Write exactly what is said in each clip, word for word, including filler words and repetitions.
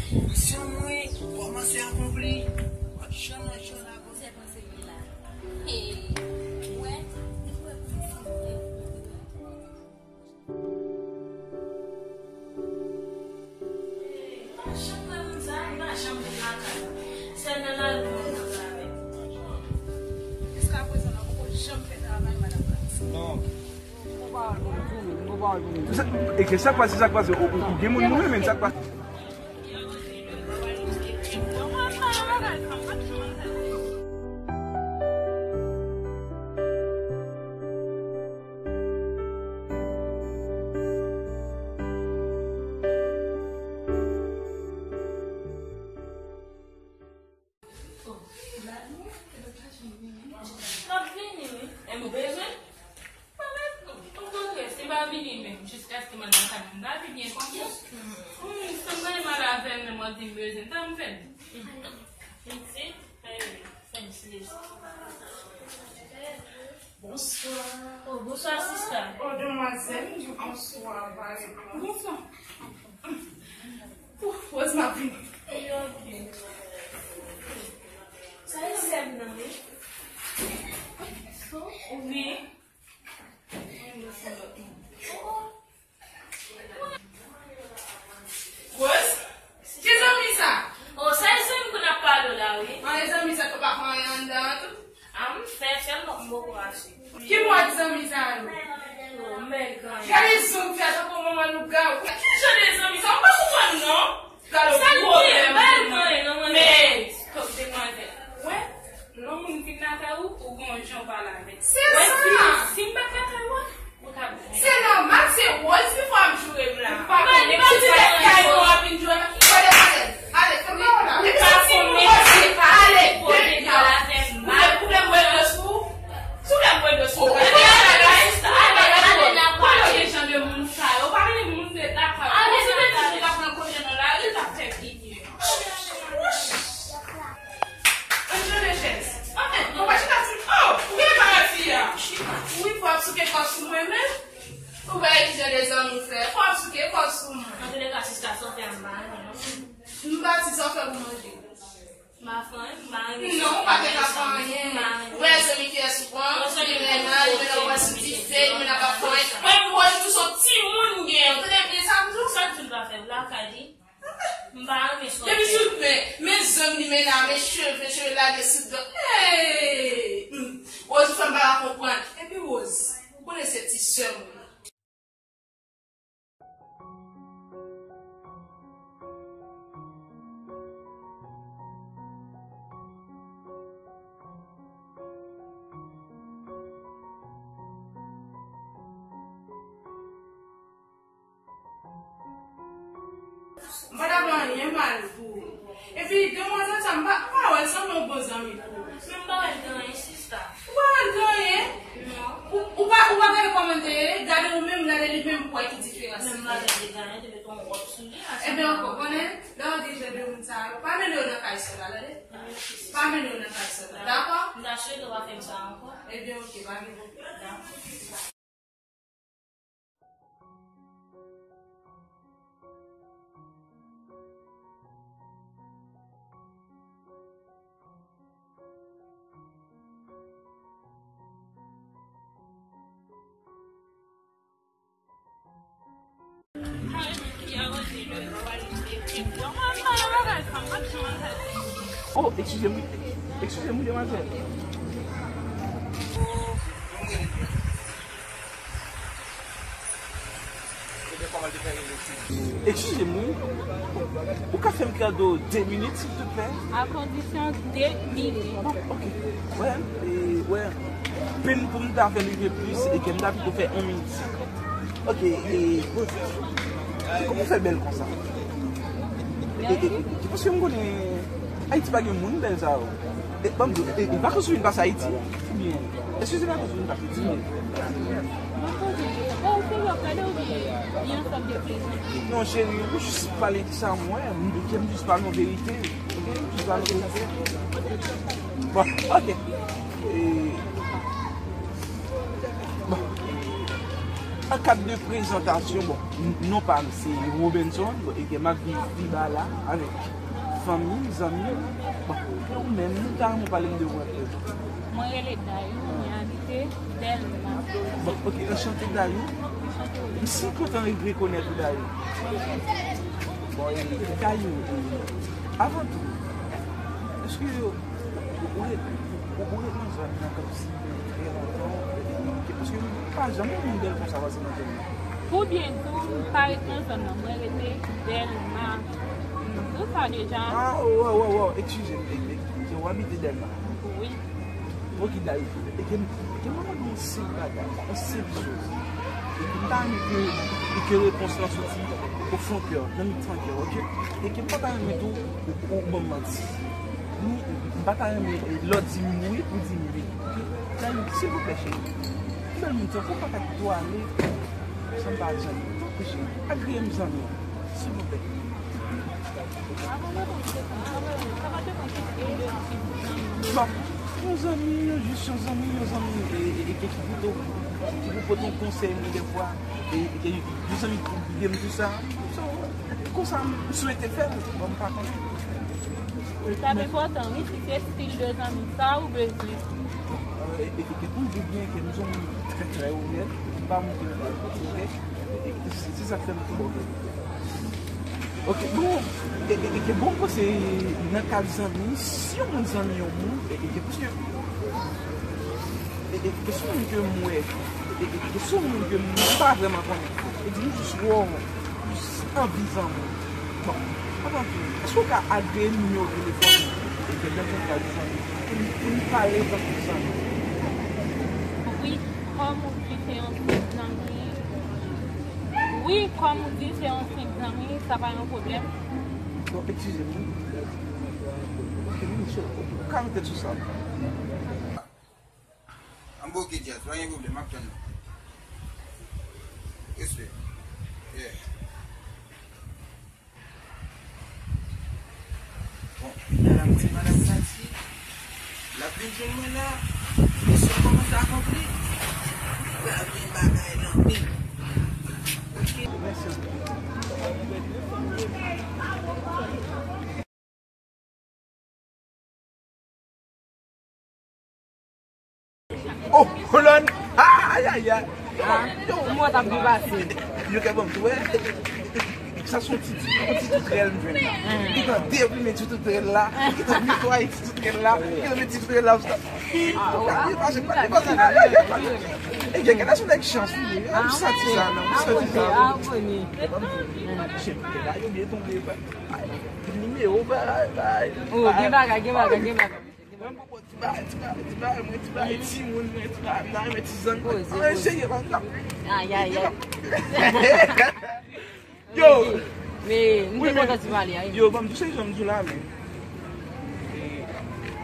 Misyon mwen kòmanse akonpli. M ap jwenn nan jwèt la. Kòmanse panse mwen la. Hey, wè, nou wè pou nou fini. Hey, m pa janm wè moun sa, m pa janm vin lakay la. Sèl nan lari mwen kontre avèk. Jiskaprezan, la poko janm fè travay madanm la. Non. Sa, e ke sa k pase, sa k pase? Ou, ou, ou gen moun nou renmen, sa k pase? L ap vini, wi. E m bezwen? Mwen menm, okontrè, si l pa vini menm, jiskaske m al nan kay mwen, m ta pi byen kontan. Hmm, sa m genyen mal avè l menm, w ap di m bezwen, sa m fè l? Pitit, eh, French lady. Bonswa. Oh, bonswa, sista. Oh, demwazèl, m di w bonswa, pa reponn. Bonswa. Ouf, Rose, m ap vini. Wi, ok. Sa e sè m nan, wi. Wi. Rose, ki zanmi sa? Oh, sa e zanmi pou n ap pale w la, wi. An, e zanmi sa, ou pa fè anyen anndan an tou? A, m fè sèlman m poko mache. Ki mòd zanmi sa yo? Oh, m bèl grann. Gade zong fè tankou manman lougawou. Ki jan de zanmi sa? M pa konprann non. Gade sa l ye, m pa bèl grann non, mwen. Men, kòk demwazèl. Wè, lè yon moun vin lakay ou, ou gon jan w pale avè l. Se sa. Si, si m pa t lakay ou a, Se nòmal, se Rose ki fè w ap joure m la. Ou pa konnen ki ti tèt kay mwen w ap vin joure m. Gade, ale, ale, fèm nan la. Epi se ti Rose, ale, ale. Ou vle, ou vle m wè dlo sou ou? Si w vle m wè dlo sou ou, ale, ale, ale, ale, ale, kote w gen jan de moun sa yo? Ou pa vin moun de lakay ou. Ou si te toujou ka pran kote nan lari, l t ap fè figi. Ann chanje chèz. Anfen, ou pa chita sou. Oh, ou gen bagay fi a. Wi, fò ap souke kò sou mwen menm. Ou pa ki jan de zanmi w fè. Fò ap souke kò sou mwen. Antouleka, sista, sa w fè a m pa renmen non. M pa di sa w fè pou manje. M pa fè anyen, m pa renmen sa. Non, ou pa te ka fè anyen. Ou wè zanmi kiyès ou pran, li mennaj, li mennen w sou dife, li mennen w ap fè anyen. Menm Rose tou se yon timoun m gen. Ou tande byen sa m di w? Sa k di l pa fè lakay li? M pa renmen sa w fè. Depi sou men, men zong li mennen a, men cheve, cheve lage sou do. Hey! Hmm. Rose, ou fè m pa ka konprann. Epi Rose, ou konnen se ti sè m ou ye. M pa t ap anyen mal pou ou. Epi, demwazèl sa, m pa, m pa wè l sanble yon bon zanmi pou ou. Men m pa wè l gen anyen, sista. Ou pa wè l gen anyen? Non. Ou, ou pa, ou pa gade kòman l te ye? Gade ou menm, gade li menm, pou wè ki diferans li gen. Men m pa gade l gen anyen, te met yon wòb sou li, a. Ebyen, ou konnen, lè w gen jan de moun sa yo, pa mennen yo nan kay sè la, tande? Pa mennen yo nan kay sè la, dakò? M ta swete w pa fè m sa ankò. Ebyen, oke, pa gen pwoblèm. Dakò. Oh, eskize m, eskize m, demwazèl. Eskize m, wi. Ou ka fè m kado de minit, silvouplè? A kondisyon de minit. Bon, oke. Wè, e, wè. Penn pou m ta fè l rive plis, e ke m ta pito fè yon minit senkant. Oke, e, poze. Kòman w fè bèl konsa? E, e, e, paske m konnen Ayiti pa gen moun bèl sa yo. E, ban m di w, e, e, vakansi w vin pase Ayiti? Oubyen, èske se vakansi w vin pase? Di m. Non, cheri, ou jis pale di sa m wè. M, m jis pale yon verite. Oke? M jis pale yon verite. Bon, oke. E, bon. An kad de prezantasyon, bon, n-, non pa m se Robenson, bon, e ke m ap viv Viba la avèk fanmi m, zanmi m. Bon, e ou menm, nou ta renmen pale m de ou anpil. Mwen rele Dayou, mwen abite Dèlma. Bon, ok, anchante Dayou. Anchante. M si kontan rekonèt ou Dayou. Bon, e, Dayou, e, avan tou, èske ou, ou, ou ret, ou, ou ret nan zòn nan kòmsi trè lontan, e, paske m pa janm wè moun bèl konsa pase nan zòn nan. Pou byen di w, m pa ret nan zòn nan, mwen rete Dèlma. M di w sa deja. Ah, oh, oh, oh, oh, eskize m, e, e, ou abite Dèlma? Wi. Ok, Dayou, e ke m, e ke m ap mande yon senp bagay, yon senp choz. E ke m ta renmen ke, e ke repons lan soti o fon kè w, nan mitan kè w, ok? E ke m pa ta renmen tou ou, ou ban m manti. Ni, m pa ta renmen, e, lè w di m wi, ou di m wi. Ok? Dayou, silvouplè, cheri. Yon bèl moun tankou w pa ka kite w ale san m pa zanmi w. Tanpri, cheri, agreye m zanmi w. Silvouplè. Bon, yon zanmi, yon jis yon zanmi, yon zanmi, e, e, e, ki, ki pito, ki pou pote yon konsèy mwen dèfwa, e, e, ke yon zanmi ki di m tou sa, so, konsa, m swete fè l, bon, m pa konnen. Sa enpòtan, wi, si se estil de zanmi sa ou bezwen. E, e, e, e pou m di w byen ke m se yon moun trè, trè onèt, m pa montre m pa kote, ok? E, e, se, se sa k fè m tou bon. Ok, bon, e, e, e, bon, mwen panse nan kad zanmi, si yon moun zanmi yon moun, e, e, e, paske, e, e, e, se yon moun ke m wè, e, e, e, se yon moun ke m pa vrèman konnen. E di m jis wè w, jis anvi zanmi. Bon, avan tou, èske w ka agreye nimewo telefòn ou? E ke nan yon kad zanmi, pou n, pou n pale tankou zanmi. Wi, kòm ou di se yon senp zanmi, Wi, kòm ou di, se yon senp zanmi, sa pa yon pwoblèm. Bon, eskize m, wi. Ok, m sou, ou ka rete sou sa. An bon, ok, Jazz, pa gen pwoblèm, m ap tann ou. Respè. Yeah. Bon, madanm, se madanm Tati. L ap vin jwenn mwen la. Misyon kòmanse akonpli. Pral gen bagay nan men. Ok. Mèsi anpil. Oh, hold on. Ay, ay, ay. Ah, mwen t ap byen pase. Yo ka ban m tou, wè. Sa se yon ti, ti, yon ti toutrèl m jwenn la. Li gentan deplimen ti toutrèl la. Li gentan netwaye ti toutrèl la. Li gentan met ti toutrèl la. Ah, ah, byen pase, byen pase. E gen, gen, se yon nèg chans, wi. M santi sa, non. M santi sa. Nimewo, bay, bay. Oh, gen bagay, gen bagay, gen bagay. Mwen poko ti bagay, ti bagay, ti bagay, mwen ti bagay, timoun mwen, ti bagay, m ta renmen ti zang mwen. Poze, poze. Ay, ay, ay. Yo! Men, nou te kontan ti pale a, wi. Yo, ban m tou se jan m di w la, men. E,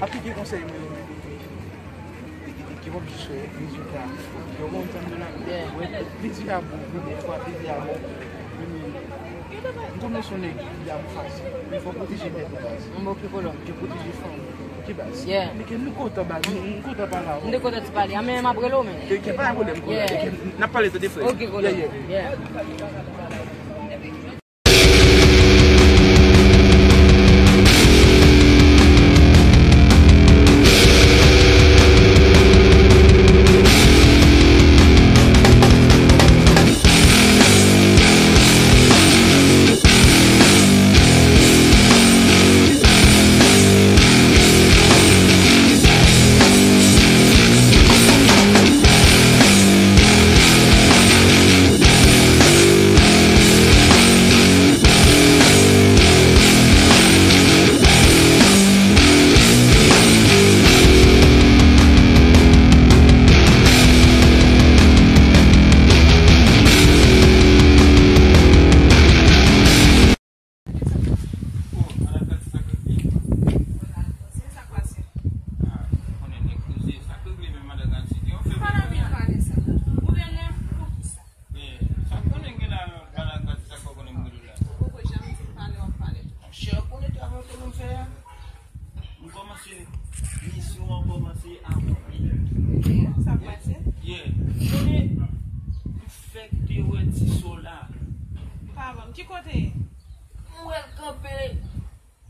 aplike konsèy mwen yo, men, men, men. E, e, e, ki w ap jis wè rezilta. Yo, bon, tann de la, wè, plezi a bon, men, dèfwa, plezi a bon. Men, men, M konnen se yon nèg ki dam fasil, men fò pwoteje tèt ou baz. M oke kolon. Ke pwoteje fanmi, oke baz. Yeah. Men ke nou kontan baz, nou, nou kontan pale avè w. M te kontan ti pale. A men m ap rele w men. Ke, ke pa gen pwoblèm kolon. Yeah. Ke n ap pale tande frè. Oke kolon. Yeah, yeah. Yeah. Monchè, ou konnen travay ke nou fè a? M kòmanse, misyon an kòmanse akonpli. Sa k pase? Yeah. Konnen, Fèk te wè ti so la. Papa m, ki kote? M wè l kanpe.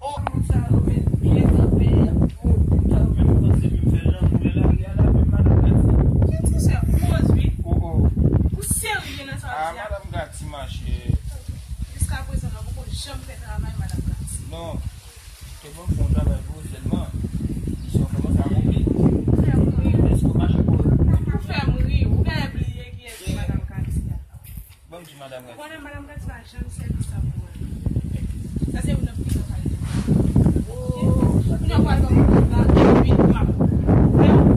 Oh, moun sa yo menm byen kanpe, y ap monte, moun sa yo menm panse menm fè lanmou nan lari a la, menm madanm Gati. Ki ti sè, koz wi. Oh, oh. Ou serye nan sa w di a? Ah, madanm Gati, machè. Jiskaprezan, non, poko janm fè travay madanm Gati. Non. Te bon, bon travay pou ou sèlman. Misyon kòmanse a konpli. Fè m ri. Èske w mache pou ou? Ou fè m ri. Ou genlè bliye kiyès ki madanm Gati a. Ban m di madanm Gati. Ou konnen madanm Gati pa janm sèvi sa pou mwen. Sa se youn nan pi gran kalite. Kounye a w pral ban m kout la, epi m ap,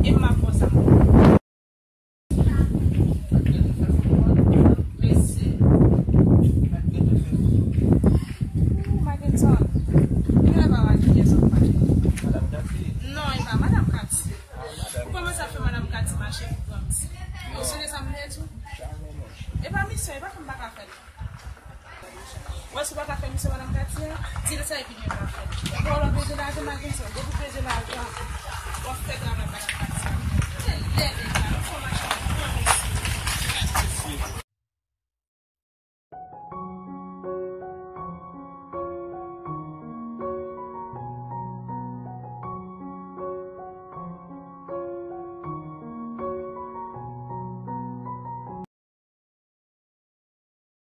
e m ap fè sa. Mesye. Ooh, Makenson. Genlè pa wè kiyès w ap pale. Madanm Gati. Non, e pa madanm Gati. Ou kòmanse ap fè madanm Gati mache pou pran m ti. Ou sonje sa m te di w? E pa misyon, e pa fè m pa ka fè l. Ou wè si w pa ka fè misyon madanm Gati a, di l sa epi nou pa fè l. Bon, w ap bezwen lajan, Makenson, depi w bezwen lajan, w ap fè travay madanm.